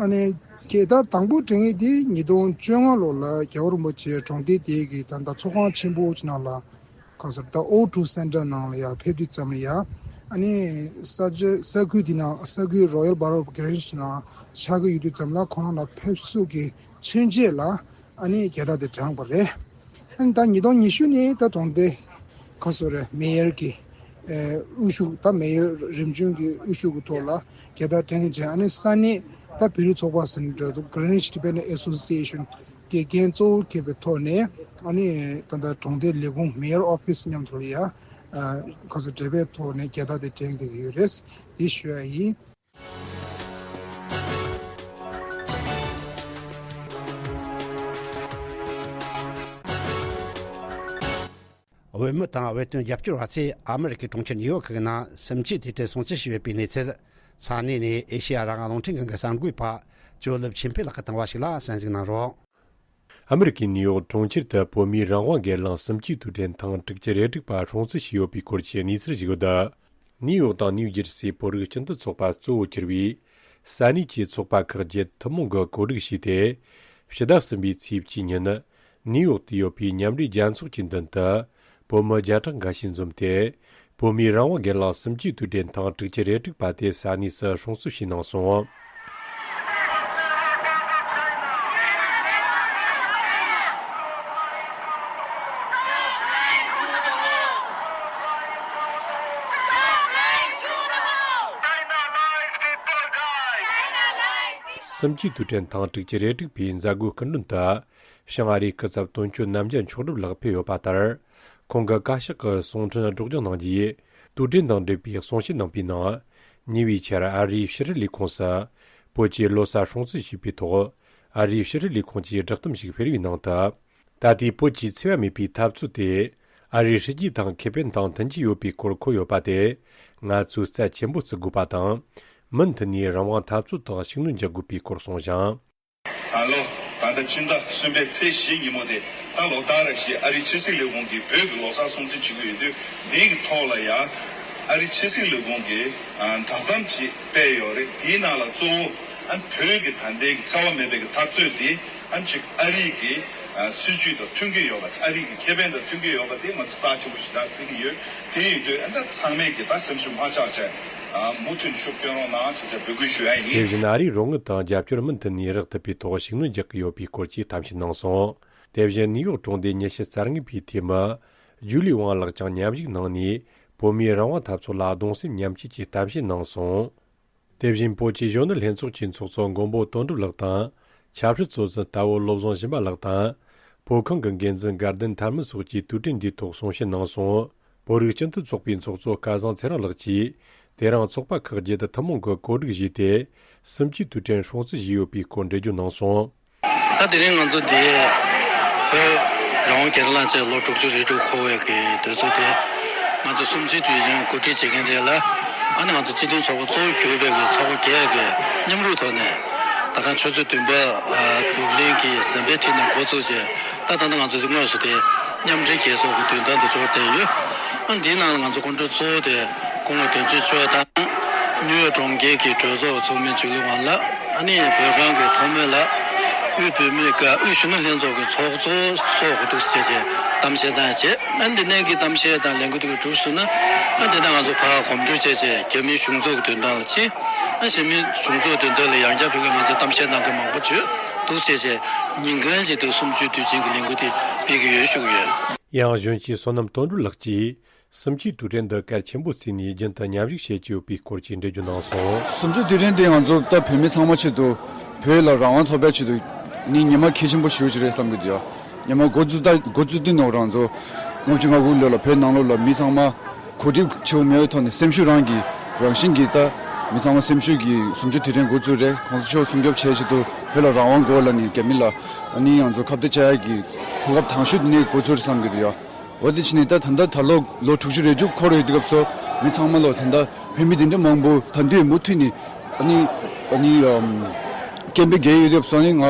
ཨ་ནི་རྒྱལ་དར་དང་པོ་སྒྲེང་ཡས་དེ་ཉིས་སྟོང་བཅོ་ལྔ་ལོ་ལ་རྒྱལ་བ་རིན་པོ་ཆེ་གྲོང་སྡེ་དེ་གི་ད་ལྟ་ཚོགས་ཁང་ཆེན་པོ་ཆེ་ནང་ལ་ག་ཟེར་ད་ཨོ་ཊུ་སེན་ཊར་ནང་ལ་ཡ་ཕེབས་དུས་ཙམ་ལ་ཡ། ཨ་ནི་ས་ཆ་ས་ཁུལ་དེ་ནང་ས་ཁུལ་Royal Borough of Greenwich ནང་ཆགས་ཀྱི་ཡོད་དུས་ཙམ་ལ་ཁོང་ལ་ཕེབས་བསུ་གི་མཚོན་བྱེད་ལ། ཨ་ནི་རྒྱལ་དར་དེ་དྲངས་པ་རེད། ཨ་ནི་ད་ཉིས་སྟོང་ཉི་ཤུ་ནས་ད་གྲོང་སྡེ་ག་ཟེར་རེད། མེ་ཡར་གྱི་ཨེ་དབུ་བཞུགས། ད་མེ་ཡར་རིམ་བྱོན་གྱི་དབུ་བཞུགས་ཀྱི་ཐོག་ལ་རྒྱལ་དར་བསྒྲེངས་བྱས། ཨ་ནི་ས་གནས་ད་བོད་རིགས་ཚོགས་པ་ཟེར་ནས་འདྲ་འདུག Greenwich Tibetan Association གི་འགན་གཙོ་བོ་འཁྱེར་བའི་ཐོག་ནས། ཨ་ནི་ད་ལྟ་གྲོང་སྡེ་ལས་ཁུངས་མེ་ཡར་ཨོ་ཕི་སི་མཉམ་དུ་ལ་ཡ་ཨ་ག་ཟེར་འབྲེལ་བའི་ཐོག་ནས་རྒྱལ་དར་དེ་བསྒྲེངས་བསྡད་ཀྱི་ཡོད་རེད། དེ་ཞུ་ཡ་ཡིན། བོད་མི་དང་བོད་དོན་རྒྱབ་སྐྱོར་བ་ཚོས་ཨ་མི་རི་ཀའི་གྲོང་ཁྱེར་ནིའུ་ཡོག་གི་ནང་གསུམ་བཅུའི་དུས་དྲན་སྲུང་བརྩི་ཞུས་ཡོད་པའི་གནས་ཚུལ། ས་གནས་ནས་ཨེ་ཤེ་ཡ་རང་དབང་རླུང་འཕྲིན་ཁང་གི་གསར་འགོད་པ་ཇོ་ལེབ་ཆོས་འཕེལ་ལགས་ཀྱིས་བཏང་བ་ཞིག་ལ་གསན་གཟིགས་གནང་རོགས། ཨ་མི་རི་ཀའི་ནིའུ་ཡོག་གྲོང་ཁྱེར་དུ་བོད་མིའི་རང་དབང་སྒེར་ལངས་གསུམ་བཅུའི་དུས་དྲན་ཐེངས་དྲུག་ཅུ་རེ་དྲུག་པ་སྲུང་བརྩི་བྱས་ཡོད་པའི་སྐོར་གྱི་གནས་ཚུལ་ཞིག་ཡོད། ནིའུ་ཡོག་དང་ནིའུ་ཇེར་སིའི་བོད་རིགས་སྤྱི་མཐུན་ཚོགས་པ་གཙོ་བོ་གྱུར་པའི་ས་གནས་ཀྱི་ཚོགས་པ་ཁག་བརྒྱད་ཐུན་མོང་གིས་གོ་སྒྲིག་བྱས་ཏེ། ཕྱི་ཟླ་གསུམ་པའི་ཚེས་བཅུའི་ཉིན། ནིའུ་ཡོག་ཏུ་ཡོད་པའི་མཉམ་འབྲེལ་རྒྱལ་ཚོགས་ཀྱི་མདུན་དུ། བོད་མི་བརྒྱ་ཕྲག་འགའ་ཞིག་འཛོམས་ཏེ། བོད་མིའི་རང་དབང་སྒེར་ལངས་གསུམ་བཅུའི་དུས་དྲན་ཐེངས་དྲུག་ཅུ་རེ་དྲུག་པ་དེ་ས་གནས་སུ་སྲུང་བརྩི་ཞུས་གནང་སོང་། གསུམ་བཅུའི་དུས་དྲན་ཐེངས་དྲུག་ཅུ་རེ་དྲུག་པའི་མཛད་སྒོའི་སྐུ་མགྲོན་དུ། བྱང་ཨ་རིའི་སྐུ་ཚབ་དོན་གཅོད་རྣམ་རྒྱལ་མཆོག་སྒྲུབ་ལགས་ཕེབས་ཡོད་པ་ལྟར། ཁོང་གིས་བཀའ་ཤག་གི་གསུང་འཕྲིན་སྒྲོག་སྦྱང་གནང་རྗེས། དུས་དྲན་དང་འབྲེལ་བའི་གསུང་བཤད་གནང་པའི་ནང་། ཉེ་བའི་ཆར་ཨ་རིའི་ཕྱི་སྲིད་ལས་ཁུངས་སུ། བོད་ཀྱི་ལོ་གསར་སྲུང་བརྩི་ཞུས་པའི་ཐོག་ཨ་རིའི་ཕྱི་སྲིད་ལས་ཁུངས་ཀྱིས་བསྒྲགས་གཏམ་ཞིག་སྤེལ་བའི་ནང་དུ། ད་ལྟའི་བོད་ཀྱི་འཚེ་བ་མེད་པའི་འཐབ་རྩོད་དེ། ཨ་རིའི་སྲིད་ཇུས་དང་ཁེ་ཕན་དང་མཐུན་གྱི་ཡོད་པའི་སྐོར་འཁོད་ཡོད་པ་དེ། ང་ཚོས་རྩ་ཆེན་པོ་བརྩི་དགོས་པ་དང་། མུ་མཐུད་ནས་རང་དབང་འཐབ་རྩོད་དང་ཤུགས་སྣོན་རྒྱག་དགོས་པའི་སྐོར་གསུངས་ཤིང་། ད་ལོ། ད་ལྟ་ཕྱི་ཟླ་གསུམ་པའི་ཚེས་བཞི་ཉིན་མོ་དེ་ད་ལོ་ལྟར་རེ་བཞིན་ཨ་རིའི་ཕྱི་སྲིད་ལས་ཁུངས་ཀྱིས་བོད་ཀྱི་ལོ་གསར་སྲུང་བརྩི་བྱེད་ཀྱི་ཡོད་དུས། འདིའི་ཐོག་ལ་ཡང་ཨ་རིའི་ཕྱི་སྲིད་ལས་ཁུངས་ཀྱིས་བསྒྲགས་གཏམ་ཅིག་སྤེལ་ཡོད་རེད། དེའི་ནང་ལ་གཙོ་བོ་ཨ་བོད་ཀྱི་ད་ལྟའི་འཚེ་བ་མེད་པའི་འཐབ་རྩོད་དེ་ཨ་ཅིག་ཨ་རིའི་གི་སྲིད་ཇུས་དང་མཐུན་གྱི་ཡོད་པ། ཨ་རིའི་གི་ཁེ་ཕན་དང་མཐུན་གྱི་ཡོད་པ་དེ་ང་ཚོ་རྩ་ཆེན་པོ་ཞེ་དྲག་བརྩི་གི་ཡོད། དེ་ཡིན་དུས་ཨ་ད་ཚང་མས་ཀྱི་ད་སེམས་ཤུགས་མ་ཆག་བྱས། མུ་མཐུད་ནས་ཤུགས་སྐྱོན་རོགས་གནང་ཞེས་བཀའ་འབོད་ཞུ་ཡ་ཡིན། དེ་བཞིན་ཨ་རིའི་རོགས་དངུལ་དང་རྒྱབ་སྐྱོར་མུ་མཐུད་ནས་རག་ཐུབ་པའི་ཐོག་ཤུགས་སྣོན་རྒྱག་གི་ཡོད་པའི་སྐོར་གྱི་གཏམ་བཤད་གནང་སོང་། དེ་བཞིན་ནིའུ་ཡོག་གྲོང་སྡེའི་ཉི་ཤུ་རྩ་ལྔ་པའི་འཐུས་མི་ཇུ་ལི་ཝང་ལགས་ཀྱང་མཉམ་ཞུགས་གནང་ནས། བོད་མིའི་རང་དབང་འཐབ་རྩོད་ལ་གདུང་སེམས་མཉམ་སྐྱེད་ཀྱི་གཏམ་བཤད་གནང་སོང་། དེ་བཞིན་བོད་ཀྱི་གཞོན་ནུ་ལྷན་ཚོགས་ཀྱི་ཚོགས་གཙོ་མགོན་པོ་དོན་གྲུབ་ལགས་དང་། ཆབ་སྲིད་གཙོ་འཛིན་རྟ་བོ་བློ་བཟང་ཞིང་པ་ལགས་དང་། བོད་ཁང་གི་འགན་འཛིན་དགའ་ལྡན་ཐར་མི་སོགས་ཀྱིས་དུས་དྲན་འདིའི་ཐོག་གསུང་བཤད་གནང་སོང་། བོད་རིགས་སྤྱི་མཐུན་ཚོགས་པའི་ཚོགས་གཙོ་སྐལ་བཟང་ཚེ་རིང་ལགས་ཀྱིས། དེ་རིང་ཚོགས་པ་ཁག་བརྒྱད་དུ་ཐུན་མོང་གིས་གོ་སྒྲིག་བྱས་ཏེ། གསུམ་བཅུའི་དུས་དྲན་སྲུང་བརྩི་ཞུས་ཡོད་པའི་སྐོར་འགྲེལ་བརྗོད་གནང་སོང་། ད་དེ་རིང་ང་ཚོ་འདི་བོད་རང་དབང་སྒེར་ལངས་བྱས་ལོ་དྲུག་ཅུ་རེ་དྲུག་འཁོར་བའི་གི་དུས་ཚོད་དེ། ང་ཚོ་གསུམ་བཅུའི་དུས་ཆེན་གོ་སྒྲིག་བྱེད་མཁན་དེ་ལ། ཨ་ནི་ང་ཚོ་སྤྱི་མཐུན་ཚོགས་པ་གཙོ་བོ་གྱུར་པའི་གི་ཚོགས་པ་བརྒྱད་ཀྱི་མཉམ་རུབ་ཐོག་ནས། ད་ལྟ་ཆུ་ཚོད་བདུན་པ་བུ་ལོན་གྱི་ཟམ་པའི་འཁྲིས་ནས་འགོ་བཙུགས་བྱས། ད་ད་ལྟ་ང་ཚོ་དངོས་སུ་དེ་མཉམ་འབྲེལ་རྒྱལ་ཚོགས་ཀྱི་མདུན་ཐང་དུ་འབྱོར་བསྡད་ཡོད། ཨ་འདིའི་ནང་ལ་ང་ཚོ་སྐུ་མགྲོན་གཙོ་བོ་དེ་སྐུ་ངོ་དོན་གཅོད་མཆོག་དང་། ནིའུ་ཡོག་གྲོང་ཁྱེར་གྱི་གྲོས་ཚོགས་ཚོགས་མི་ཇུ་ལི་ཝང་ལགས། ཨ་ནི་བོད་ཁང་གི་ཐོག་མའི་ལ། དབུས་བོད་མིའི་དབུས་གཞོན་ནུ་ལྷན་ཚོགས་ཀྱི་ཚོགས་གཙོ་སོགས་འདུག་སེ་བྱས་བྱས་གཏམ་བཤད་གནང་བྱས། ཨ་འདི་ནས་ཀྱི་གཏམ་བཤད་དང་ལས་འགུལ་དེ་ག་གྲུབ་སོང་ན། ཨ་འདི་ནས་ང་ཚོ་ཕར་གོམ་བགྲོད་བྱས་བྱས་རྒྱ་མིའི་གཞུང་ཚབ་ཀྱི་མདུན་ཐང་ལ་ཕྱིན། ཨ་གཞན་མི་གཞུང་ཚབ་མདུན་ཐང་ལ་ཡང་བསྐྱར་བོད་ཀྱི་ང་ཚོ་གཏམ་བཤད་གནང་མཁན་མང་པོ་བྱོས་འདུག་སེ་བྱས། ཉིན་གང་ཅིག་ཏུ་གསུམ་བཅུའི་དུས་ཆེན་གྱི་ལས་འགུལ་དེ་སྤེལ་གྱི་ཡོད་ཞུ་གི་ཡོད། ཡང་གཞོན་སྐྱེས་བསོད་ནམས་དོན་གྲུབ་ལགས་ཀྱིས། གསུམ་བཅུའི་དུས་དྲན་འདི་གལ་ཆེན་པོ་བརྩིས་ནས་རྒྱུན་དུ་མཉམ་ཞུགས་བྱེད་ཀྱི་ཡོད་པའི་སྐོར་གྱི་འགྲེལ་བརྗོད་གནང་སོང་། གསུམ་བཅུའི་དུས་དྲན་འདི་ང་ཚོ་ད་བོད་མི་ཚང་མ་ཆེད་དུ། བོད་ལ་རང་དབང་ཐོབ་པའི་ཆེད་དུ། ནི་ཉི་མ་གལ་ཆེན་པོ་ཞེ་པོ་ཅིག་རེད་བསམ་གྱི་འདུག་ཡ། ཉི་མ་འགོ་བཙུགས་ད་འགོ་བཙུགས་དུས་ནང་རང་ཚོ། ལྔ་བཅུ་ང་དགུ་ལོ་ལ་བོད་ནང་ལོགས་ལ་མི་ཚང་མ། གོ་སྒྲིག་ཆེ་བོ་མེད་པའི་ཐོག་ནས་སེམས་ཤུགས་རང་གིས་རང་བཞིན་གྱིས་ད། མི་ཚང་མ་སེམས་ཤུགས་ཀྱིས་གསུམ་བཅུའི་དུས་དྲན་འགོ་བཙུགས་རེད། གོང་ས་མཆོག་སྲུང་སྐྱོབ་བྱེད་ཆེད་དུ་བོད་ལ་རང་དབང་དགོས་ལབ་ནས་རྒྱ་མི་ལ། ཨ་ནི་ང་ཚོ་ཁ་གཏད་བཅག་ཡག་གི་གོ་སྐབས་དང་ཤོས་དེ་ནས་འགོ་ཚུགས་རེད་བསམ་གྱི་འདུག་ཡ། འོ་དེ་ཕྱིན་ནས་ད་ད་ལྟ་ད་ལོ་ལོ་དྲུག་ཅུ་རེ་དྲུག་འཁོར་ཡོད་དུས་སྐབས་སུ། མི་ཚང་མ་ལོ་ད་ལྟ་བོད་མི་དེ་འདྲ་མང་པོ་ད་དུང་མུ་མཐུད་ནས་ཨ་ནི་ཨ་ནི་ཨམ་སྐད་འབོད་རྒྱག་ཡོད་དུས་སྐབས་སུ། ཨ་ནི་ང་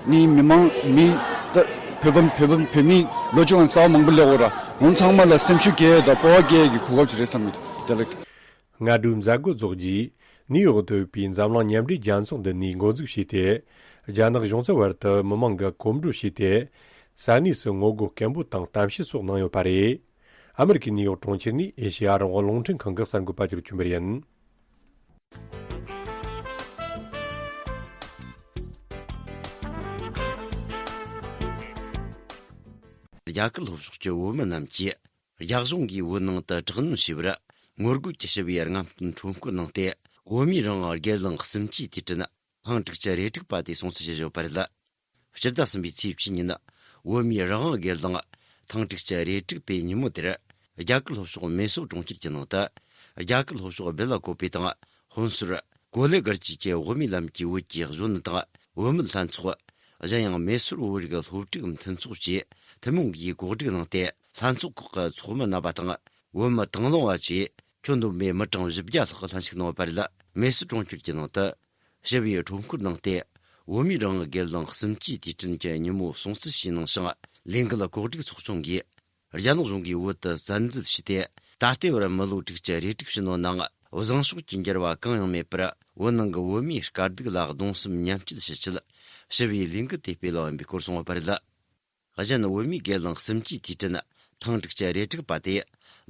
ནི་མི་མང་མི་ད་བོད་པ་བོད་པ་བོད་མི་ལོ་བཅོ་ལྔ་རྩ་བ་མང་པོ་སླེབས་ཡོད་ར། ང་ཚང་མ་ལ་སེམས་ཤུགས་སྐྱེད་ཡག་དང་སྤོབས་པ་སྐྱེད་ཡག་གི་གོ་སྐབས་ཅིག་རེད་བསམ་གྱི་འདུག་ཡ། དེ་ལ། སྔ་དྲོའི་མཛད་སྒོ་རྫོགས་རྗེས། ནིའུ་ཡོག་ཏུ་ཡོད་པའི་འཛམ་གླིང་མཉམ་འབྲེལ་རྒྱལ་ཚོགས་འདི་ནས་འགོ་འཛུགས་བྱས་ཏེ། རྒྱ་ནག་གཞུང་ཚབ་བར་དུ་མི་མང་གིས་གོམ་བགྲོད་བྱས་ཏེ། ས་གནས་སུ་ངོ་རྒོལ་སྐད་འབོད་དང་གཏམ་བཤད་སོགས་གནང་ཡོད་པ་རེད། ཨ་མི་རི་ཀའི་ནིའུ་ཡོག་གྲོང་ཁྱེར་ནས་ཨེ་ཤེ་ཡ་རང་དབང་རླུང་འཕྲིན་ཁང་གི་གསར་འགོད་པ་ཅིག་བྱོན་པ་ཡིན། རྒྱ་གར་ལྷོ་ཕྱོགས་ཀྱི་བོད་མི་རྣམས་ཀྱིས། རྒྱ་གཞུང་གིས་བོད་ནང་དུ་དྲག་གནོན་བྱས་པར་ངོ་རྒོལ་གྱི་ཞི་བའི་རྔམ་སྟོན་ཁྲོམ་སྐོར་གནང་སྟེ། བོད་མིའི་རང་དབང་སྒེར་ལངས་གསུམ་བཅུའི་དུས་དྲན་ཐེངས་དྲུག་ཅུ་རེ་དྲུག་པ་དེ་སྲུང་བརྩི་བྱེད་བཞིན་ཡོད་པ་རེད། སྤྱི་ཟླ་གསུམ་པའི་ཚེས་བཅུ་ཉིན། བོད་མིའི་རང་དབང་སྒེར་ལངས་ཐེངས་དྲུག་ཅུ་རེ་དྲུག་པའི་ཉིན་མོ་དེར། རྒྱ་གར་ལྷོ་ཕྱོགས་མེ་སོར་གྲོང་ཁྱེར་གྱི་ནང་དུ། རྒྱ་གར་ལྷོ་ཕྱོགས་སྦེ་ལ་ཀོབ་པེ་དང་ཧོན་སུར། གོ་ལེ་གར་བཅས་ཀྱི་བོད་མིའི་ལམ་གྱི་བོད་ཀྱི་གཞོན་ནུ་དང་བུད་མེད་ལྷན་ཚོགས། གཞན་ཡང་མེ་སོར་བོད་རིགས་སློབ་ཕྲུག་མཐུན་ཚོགས་བཅས་ཐུན་མོང་གིས་གོ་སྒྲིག་གནང་སྟེ། ལྷན་ཚོགས་ཁག་གི་ཚོགས་མི་རྣམ་པ་དང་བོད་མི་དང་བླངས་པ་བཅས་ཁྱོན་བསྡོམས་པའི་མི་གྲངས་བཞི་བརྒྱ་ལྷག་ལྷན་ཞུགས་གནང་བ་བར་ལ། མེ་སི་གྲོང་ཁྱེར་གྱི་ནང་དུ་ཞི་བའི་ཁྲོམ་སྐོར་གནང་སྟེ། བོད་མིའི་རང་དབང་སྒེར་ལངས་གསུམ་བཅུའི་དུས་དྲན་གྱི་ཉིན་མོ་སྲུང་བརྩི་ཞུས་གནང་ཞིང་། ལས་འགུལ་གོ་སྒྲིག་ཚོགས་ཆུང་གིས་རྒྱ་ནག་གཞུང་གིས་བོད་དུ་བཙན་འཛུལ་བྱས་ཏེ། ད་ལྟའི་བར་མི་ལོ་དྲུག་ཅུ་རེ་དྲུག་ཕྱིན་ནོ་ནང་བཟང་ཕྱོགས་ཀྱི་འགྱུར་བ་གང་ཡང་མེད་པར། བོད་ནང་གི་བོད་མིའི་དཀའ་སྡུག་ལ་གདུང་སེམས་མཉམ་སྐྱེད་ཞུ་ཆེད་ཞི་བའི་ལས་འགུལ་དེ་སྤེལ་བ་ཡིན་པའི་སྐོར་གསུངས་པ་བར་ལ། གཞན། བོད་མིའི་སྒེར་ལངས་གསུམ་བཅུའི་དུས་དྲན་ཐེངས་དྲུག་ཅུ་རེ་དྲུག་པ་དེ།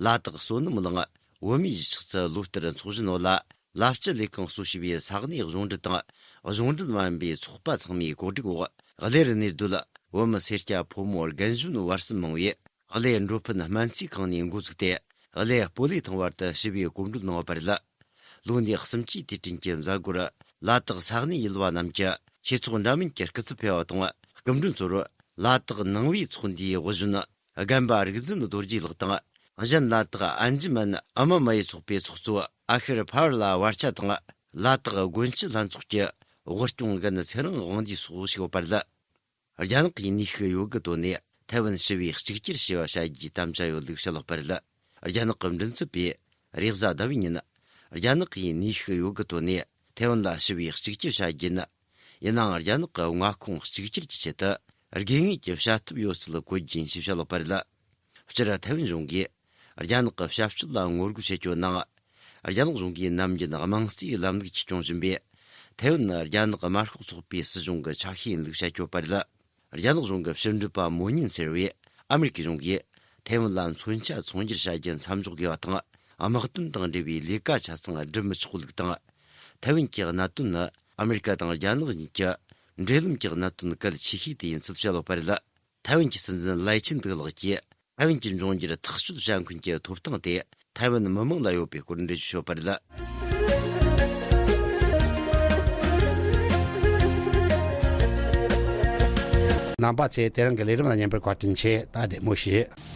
ལ་དྭགས་བསོད་ནམས་གླིང་བོད་མིའི་གཞིས་ཆགས་སུ་ལོ་ལྟར་འཚོགས་བཞིན་ཡོད་ལ། ལ་སྤྱི་ལས་ཁང་སོ་བཞི་པའི་ས་གནས་གཞུང་འབྲེལ་དང་། གཞུང་འབྲེལ་མ་ཡིན་པའི་ཚོགས་པ་ཚང་མའི་གོ་སྒྲིག་འོག། གླེར་གནས་སྡོད་བོད་མི་སེར་སྐྱ་ཕོ་མོ་རྒན་གཞོན་བར་གསུམ་མང་བས། གླེ་འགྲོ་ཕན་སྨན་རྩིས་ཁང་ནས་འགོ་བཙུགས་ཏེ། གླེ་སྤོ་ལེ་ཐང་བར་དུ་ཞི་བའི་གོམ་བགྲོད་གནང་བ་བར་ལ། ལོ་འདིའི་གསུམ་བཅུའི་དུས་དྲན་གྱི་མཛད་སྒོར། ལ་དྭགས་ས་གནས་ཡུལ་བ་རྣམས་ཀྱིས་ཆོས་ཚོགས་འདྲ་མིན་གྱི་སྐུ་ཚབ་ཕེབས་པ་དང་། སྐུ་མགྲོན་ཚོར་ལ་དྭགས་ནང་པའི་ཚོགས་འདུའི་དབུ་གཞོན་རྒན་པ་རིག་འཛིན་རྡོ་རྗེ་ལགས་དང་། གཞན། ལ་དྭགས་ཨན་ཇི་མན་ཨ་མ་མ་ཡི་ཚོགས་པའི་ཚོགས་གཙོ་ཨ་ཤེར་ཕ་བར་ལ་བར་ཆ་དང་། ལ་དྭགས་དགོན་སྤྱི་ལྷན་ཚོགས་ཀྱི་དབུ་སྐྱོང་རྒན་ཚེ་རིང་དབང་འདུས་སོགས་ཞུགས་པར་ལ། རྒྱ་ནག་གིས་ནུས་ཤུགས་ཡོད་དགུ་བཏོན་ནས་ཐའེ་ཝན་ཞི་བའི་གཅིག་གྱུར་བྱེད་པ་བྱ་རྒྱུའི་དམ་བཅའ་ཡོད་ལུགས་བཤད་ལོག་པར་ལ། རྒྱ་ནག་གི་མགྲིན་ཚབ་པས་རེས་གཟའ་ཟླ་བའི་ཉིན། རྒྱ་ནག་གིས་ནུས་ཤུགས་ཡོད་དགུ་བཏོན་ནས་ཐའེ་ཝན་ལ་ཞི་བའི་གཅིག་གྱུར་བྱ་རྒྱུ་ནི། ཡིན་ནའང་རྒྱ་ནག་གི་མངའ་ཁོངས་གཅིག་གྱུར་གྱི་ཆེད་དུ་དགོས་ངེས་ཀྱི་བྱ་ཐབས་ཡོད་ཚུལ་བཀོད་རྒྱུ་ཡིན་ཞེས་བཤད་ལོག་པར་ལ། སྤྱིར་ཐའེ་ཝན་གཞུང་གིས་རྒྱ་ནག་གི་བྱ་སྤྱོད་ལ་ངོ་རྒོལ་བྱེད་རྒྱུ་ནང་། རྒྱ་ནག་གཞུང་གིས་ནམ་རྒྱུན་དམངས་གཙོའི་ལམ་ལུགས་ཀྱིས་སྐྱོང་བཞིན་པའི་ཐའེ་ཝན་ནི་རྒྱ་ནག་དམར་ཤོག་ཚོགས་པའི་སྲིད་གཞུང་གི་ཆ་ཤས་ཡིན་ལུགས་བཤད་ཡོད་པ་རེད། རྒྱ་ནག་གཞུང་གི་ཕྱི་འབྲེལ་པ་མོ་ཉིན་སེར་བས་ཨ་མེ་རི་ཀའི་གཞུང་གིས་ཐའེ་ཝན་ལ་མཚོན་ཆ་འཚོང་རྒྱུར་བྱ་རྒྱུ་མཚམས་འཇོག་དགོས་པ་དང་། དམག་དོན་དང་འབྲེལ་བའི་ལས་ཀ་ཆ་ཚང་སྒྲུབ་མི་ཆོག་ལུགས་དང་། ཐའེ་ཝན་གྱི་གནད་དོན་ནི་ཨ་མེ་རི་ཀ་དང་རྒྱ་ནག་གཉིས་ཀྱི་འབྲེལ་ལམ་གྱི་གནད་དོན་གལ་ཆེ་ཤོས་དེ་ཡིན་ཚུལ་བཤད་ཡོད་པ་རེད། ཐའེ་ཝན་གྱི་སྲིད་འཛིན་ལའེ་ཆིན་ཏེ་ལགས་ཀྱིས་ཐའེ་ཝན་གྱི་འབྱུང་འགྱུར་ཐག་གཅོད་བྱ་མཁན་གྱི་ཐོབ་ཐང་དེ་ཐའེ་ཝན་མི་མང་ལ་ཡོད་པའི་སྐོར་འགྲེལ་བརྗོད་ཞུས་པ་རེད། རྣམ་པ་ཚོས་དེ་རིང་གི་ལས་རིམ་ལ་ཉན་པར་བཀའ་དྲིན་ཆེ། ད་བདེ་མོ་བྱོས།